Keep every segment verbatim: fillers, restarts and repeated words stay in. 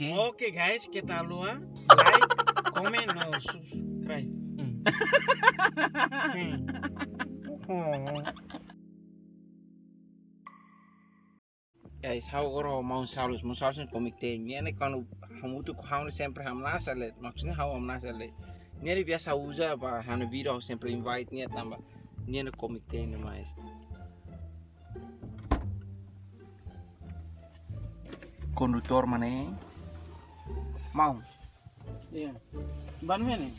Oke guys, keta haluha like, comment no subscribe. Hmm. Hmm. Guys, ha'u agora ho maun Salus, maun Salus ne'e komik te'in. Nia ne'e kuandu hamutuk ho ha'u ne'e sempre hamnasa le, maksudnya ha'u hamnasa le. Nia ne'e biasa uza ba ha'u-nia vídeo, ha'u sempre invite nia tanba nia ne'e komik te'in demais. Kondutór mane? Maun. Iya. Bá ne'ebé ne'e?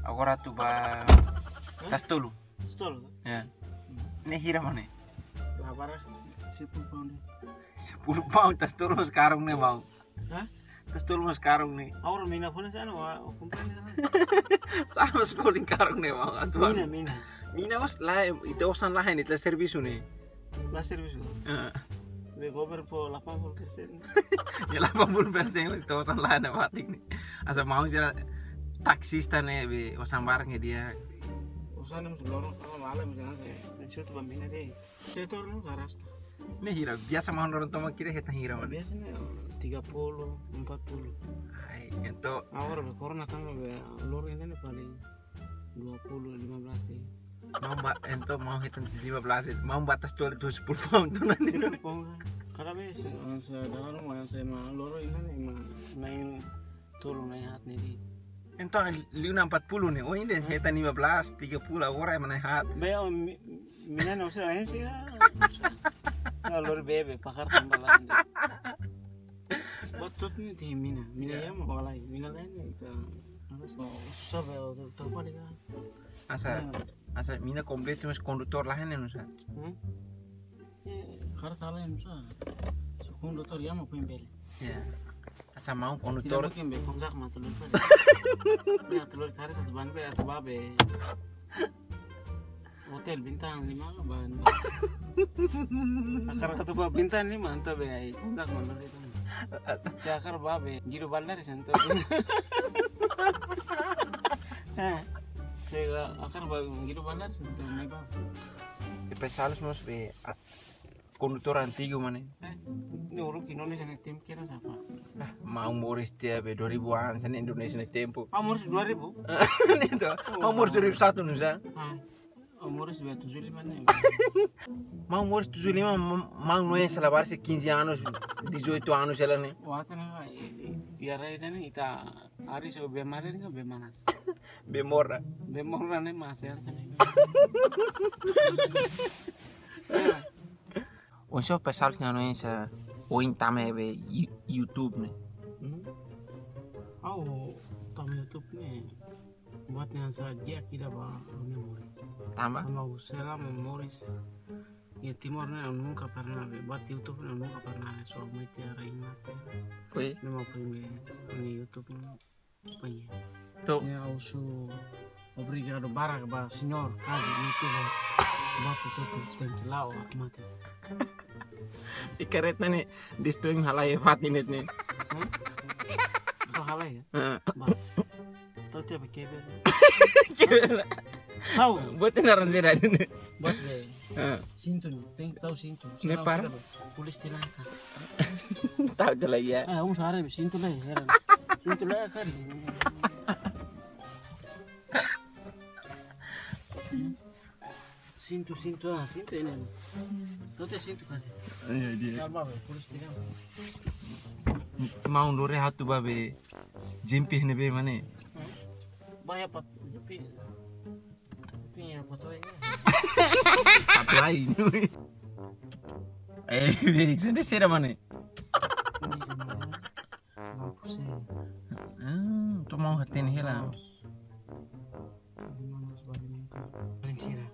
Agora atu bá Hah? Tasi Tolu. Tasi Tolu? Ya. Ne'e hira mane? Labar sepuluh pound. Sepuluh pound, Tasi Tolu mós karun ne'e, maun. Hah? Tasi Tolu mós karun ne'e. Agora mina fone sana wa kompani sana. Sama sekali karun ne'e, maun. Atu mina, mina. Mina mós lae, ita osan lae ne'e, ita servisu ne'e. Lae servisu. Ah. Be gover po delapan puluh persen. Ya delapan puluh persen mós ita osan lae ne'e batik ne'e. Asa maun sira taksista ne'e be osan barak ne'e di'ak. Osan nem sebelum kalau malam misalnya saya. Situ bá mina deh. Setor no garas. Ne'e hira, biasa maun loron tomak kira hetan hira mane? Biasa ne'e tiga puluh, empat puluh. Ai, entaun. Agora be corona tanba be loron ne'e paling dua puluh, lima belas deh. Maun bá, entaun maun hetan lima belas, maun bá Tasi Tolu sepuluh pound tu nani. Sepuluh pound. Kada be se, se dalan rumah yang saya mah loron ne'e mah na'in tolu na'in haat ne'e de'it. Entaun liu na'in empat puluh ne'e, oh inde hetan lima belas, tiga puluh, agora ema na'in haat. Be o mi-, mina no se lain sih ya. Ya loron bebe, pakar tanba lain deh. Buat tut ne'e ti mina, mina ya mau walai, mina lain ne'e ka, apa so, susah be o tu, tu apa dia kan? Asa, asa mina komplit mós kondutór lain ne'e nusa. Hmm? Eh, kada tala yang susah. So kondutór ya mau pembeli. Ya. Asa maun kondutór. Tidak mungkin be kontak mah telur tadi. Ya telur kari satu ban be atau babe. Hotel bintang lima ka ban. Akar satu ba bintang lima entaun be ai kontak mah telur itu. Si akar babe, gidu balar sento. Eh, si akar ba gidu balar sento mai ba. Depois Salus mós be, ah, kondutór antigu mane. Eh, ne'e uluk Indonesia ne'e tempu kira sapa? Ah, maun moris tiha be dua ribu an, sana Indonesia ne'e tempu. Ah, moris dua ribu? Ne'e to, maun moris dua ribu satu nusa. Ah, oh, moris be tujuh lima ne'e. Maun moris tujuh lima, ma-, maun no es labar se quinze anos, dezoito anos ela ne'e. Wata ne'e, i, i, i ara ida ne'e ita ari so be mare ne'e be manas. Be morna. Be morna ne'e mas ya sana. Oinsá pessoal que não é essa, ou então é be You-, YouTube, né? Hmm? Ha'u tama YouTube ne'e. Buat yang sa dia kira ba ha'u-nia moris. Tanba? Tanba ha'u selama moris iha Timor ne'e ha'u nunka pernah be. Buat YouTube ne'e ha'u nunka pernah be. So mai tiha rain mate. Oi. Ne'e mak foin be ha'u-nia YouTube ne'e. Foin. To. Ne'e ha'u husu obrigadu barak ba señór kazu youtuber. Buat tututu tenke la'o mate. I kareta ne'e destruin halai fatin ne'e. Hmm? Kau halai ya? Heeh. Ba. Tau tiha be kebe. Kebe. Tau. Buat ini orang sira ini. Buat be. Heeh. Sintu ne'e, tenke tau sintu. Ne'e para? Pulis tilang ka. Tau je lagi ya. Ah, um sare be sintu lai, heran. Sintu lai kan. Sintu, sintu, ah, sintu ne'e. Tau tiha sintu kasi. Iya, dia. Calma be, pulis tilang. Maun lori hatu ba be jempi ne'ebé mane? Hmm? Ba ya pat, jempi. Jempi ya pat oi. Pat lain. Eh, be, sende sira mane? Ini mane? Mampus ya. Hmm, tu maun hatene hela. Ini mane harus bagi mungkin. Paling sira.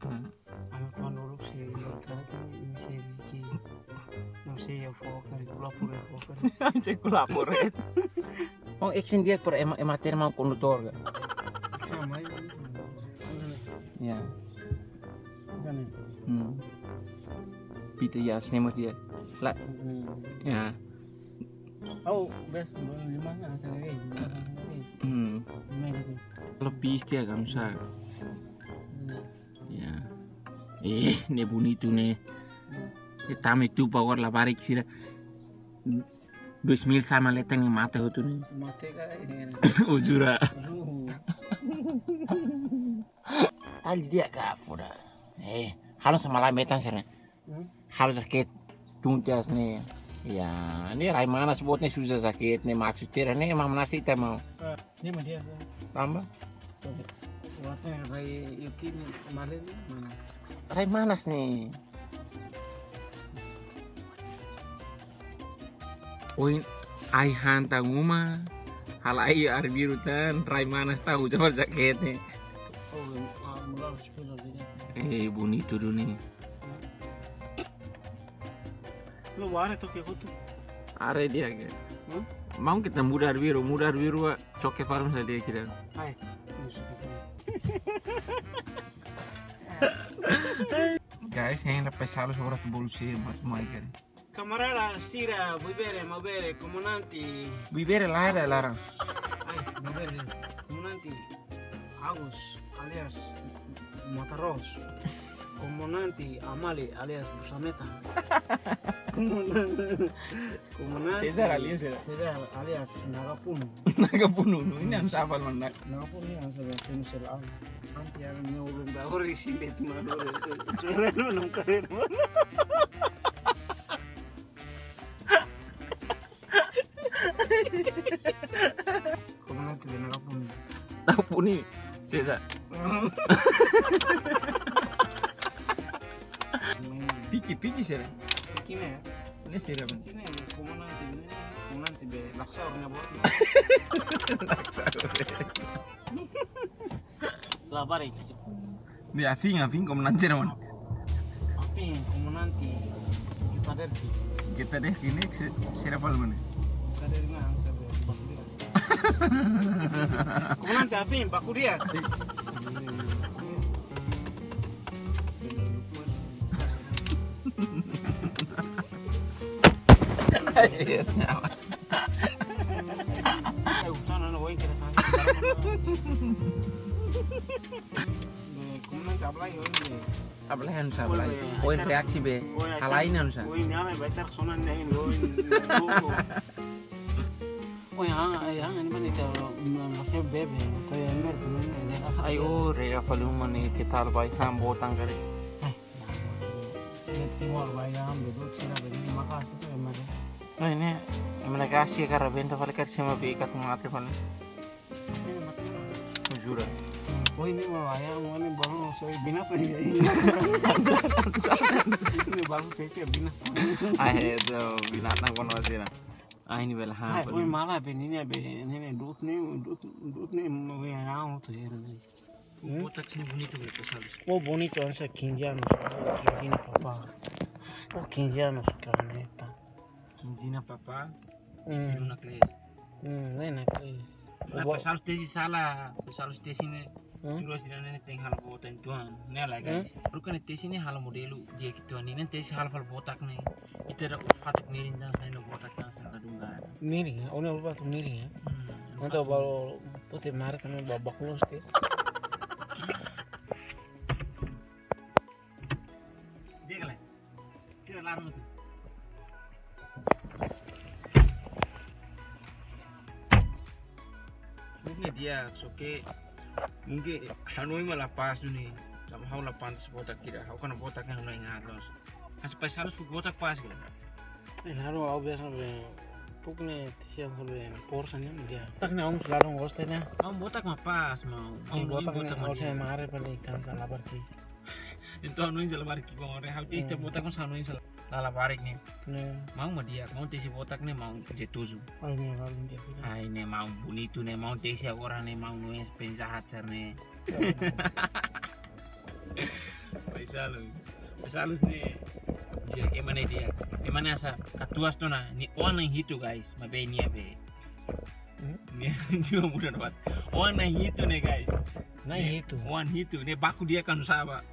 Hmm. Ami kuandu uluk sei, uluk tara kan, ami sei bikin, ami sei ya fokar, kulapur ya fokar. Sei kulapur ya. Oh, action dia por ema, ema ter mau kondutór ka? Sama ya, sama. Ya. Bukan ya? Hmm. Pita ya, sinema dia. La. Hmm. Ya. Oh, bes, lima kan, sendiri. Hmm. Lima itu. Kalau pis dia kan, sa. Hmm. Ya. Eh, ne'e bonitu ne'e. E tame tu power labarik sira. Dois mil sama leten yang mate hotu ne'e. Mate ka, eh. Oh, jura. Style dia ka foda. Eh, halo sama lai metan sira. Hmm? Halo jaket tuntas ne'e. Ya, ne'e rai manas buat ne'e suza jaket ne'e maksud sira ne'e mam nasi teh mau. Ah, ne'e mah dia. Tanba? Wate rai yuki ne'e male ne'e mana? Rai manas ne'e. Oin ai han tan uma, halai arbiru tan, rai manas tan uja bal jaket ne'e. Oh, ah, mula sepuluh dia. Eh, bonitu duni ne'e. Lo ware toke hotu. Are dia ke. Hmm? Mau kita muda arbiru, muda arbiru wa coke farm sa dia kira. Hai. Guys, yang dapat salus ora tu bolu si mat mai kan. Kamarada sira, buibere, maubere, komandante. Buibere lae da laran. Ai, maubere. Komandante Agus alias Mataros. Komandante Amale alias Busameta. Komandante Cesar alias Cesar. Cesar alias Nagapunu. Nagapunu, no, ini anu siapa lo nak? Nagapunu ini anu siapa? Anti yang nyolong dah orang sini tu mana? Keren mana, keren mana? Komandante Nagapunu. Nagapunu, Cesar. Pici, pici sira. Pici ne'e. Ne'e sira, Bang. Pici ne'e, komandante ne'e, komandante be laksa orang buat. Laksa. Labarik. Be afin, afin komandante naon? Afin komandante kita derki. Kita derki ne'e se-, sira pal mana? Kita derki na angsa be baku dia. Komandante afin baku dia. Ablahan sa ablai. Oin reaksi be. Halai nan sa. Oh ya, ya, ini mana itu, mana pakai bebe, atau yang ber, benar, ini apa? Ai, oh, rega paling mana kita albai ham botang kali. Ini tinggal albai ham, betul, sih, ada di makasih tuh, yang mana? Nah, ini, yang mana kasih karena benta paling kasih sama be ikat mati paling. Jura. Oh, ini mah ayam, ini baru saya binatang ya. Ini baru saya kayak binatang. Ah, itu binatang kono sih nah. Ah, ini bela ha. Ai, oi, malah be ini be, ini dut ni, dut, dut ni mau yang tuh ya. Hmm? Botak sini bonitu be, pesawat. Oh, bonitu, ansa kinja no, kinja no papa. Oh, kinja no sekarang itu. Kinja no papa. Hmm. Istilu na kles. Hmm, ne'e na kles. Nah, pesawat tesi sala, pesawat tesi ne'e. Hmm? Terus di ne'e tenke halo botak tuan. Ne'e lagi. Hmm? Bukan tesi ne'e halo modelu dia gitu. Ne'e tesi halo halo botak ne'e. Ita ada fatuk miring dan saya no botak dan saya kadung kan. Miring ya, oh, ne'e fatuk miring ya. Hmm. Nanti baru putih mari kan babak los ke. Dia kali. Kira larang tu. Ini dia, oke. Mungkin hanoin malah pas tu ni. Sama hau lah pantas botak kira. Hau kan botak yang hanoin ngat los. Kan supaya selalu su botak pas kira. Eh, haro au biasa be. Puk ni tisian selalu yang porsa ni dia. Tak ni om selalu ngos tanya. Om botak mah pas mau. Om botak ni botak mah harus dia. Mare pada ikan kan labar ki. Entaun hanoin sala barik ki kong ore hau tesi botak kon hanoin sala barik ne'e. Ne'e. Mau mah dia, mau tesi botak ne'e mau jetusu. Ai ne'e mau dia. Ai ne'e mau bonitu ne'e mau tesi agora ne'e mau nunes penjahat sar ne'e. Pai salus. Pai salus ne'e. Dia, ema ne'e dia. Ema ne'e asa katuas tu na, ni oan na'in hitu guys, maibé nia be. Hmm? Nia jiwa muda dapat. Oan na'in hitu ne'e guys. Na'in hitu. Oan hitu ne'e baku dia kan saba.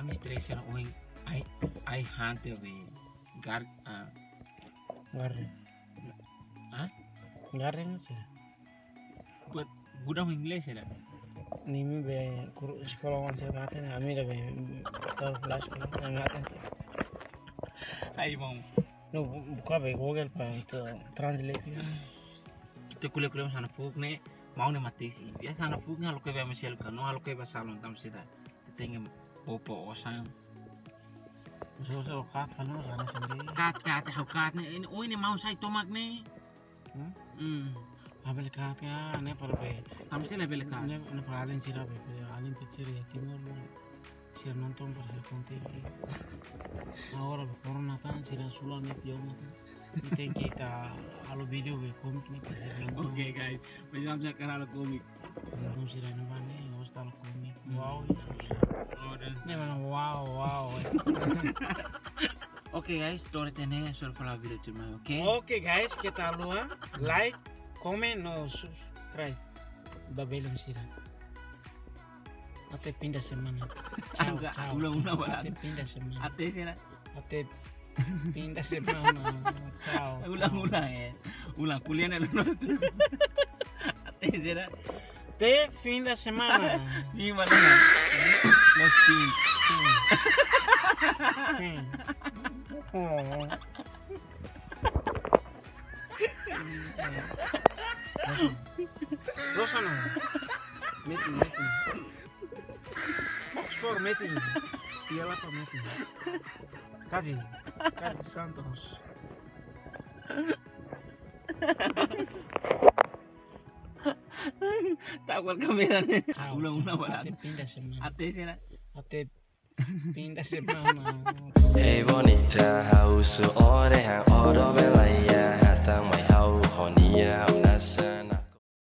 Ami stress ya oin ai ai hante be. Gar ah. Garden. Hah? Garden sih. Buat gudang Inggris ya. Nimi be kuru sekolah wan saya mate na ami da be tar belas sekolah na mate. Ai mau. No, buka be Google para ita translate. Ita ko'alia-ko'alia hanesan fuuk ne'e, maun ne'e mate si. Biasa hanesan fuuk ne'e halo ko'alia ba maun seluk ka, no halo ko'alia ba salon, tanba saida? Ita tenke bá ba osan. Osan, osan, kaat, halo, halo sendiri. Kaat, kaat, ha'u kaat ne'e, ne'e, oh, ne'e maun sai tomak ne'e. Hmm? Hmm. Labele kaat, ah, ne'e para be. Tanba saida labele kaat? Ne'e, ne'e para alin sira be, be, alin kecil ya, Timor, ne'e. Sira nonton para sira konten. Agora be corona tan, sira sula ne'e pior matan. Ita tenke halo vídeo be komik ne'e para sira nonton. Oke, guys, mas vamos a canal komik. Nonton sira ne'ebá ne'e, vamos a halo komik. Hmm. Wow, ya, oh, dan ne'e mana wow, wow, eh. Oke, guys, tora ita-nia hasoru fali ba vídeo tuirmai, oke? Oke, guys, keta haluha like, comment, no subscribe. Ba belun sira. Até fim da semana. Tchau, tchau. Ulang, ulang, ulang. Até fim da semana. Até saida? Até fim da semana. Tchau, tchau. Ulang, ulang, eh. Ulang, ko'alia ne'e. Até saida? Até fim da semana. Fim mana? Mas fim. Fim. Fim. Oh. Rosana. Metin, Metin. Oxford, Metin. Ia lapa, Metin. Kaji, Kaji Santos. Takuar kamera ne'e. Tchau, ulang, tchau, ulang, ulang. Até fim da semana. Até saida? Até fim da semana. Ei bonita, ha'u husu ó dehan ó dobela iha, hatán mai ha'u ho nia, ha'u nasa.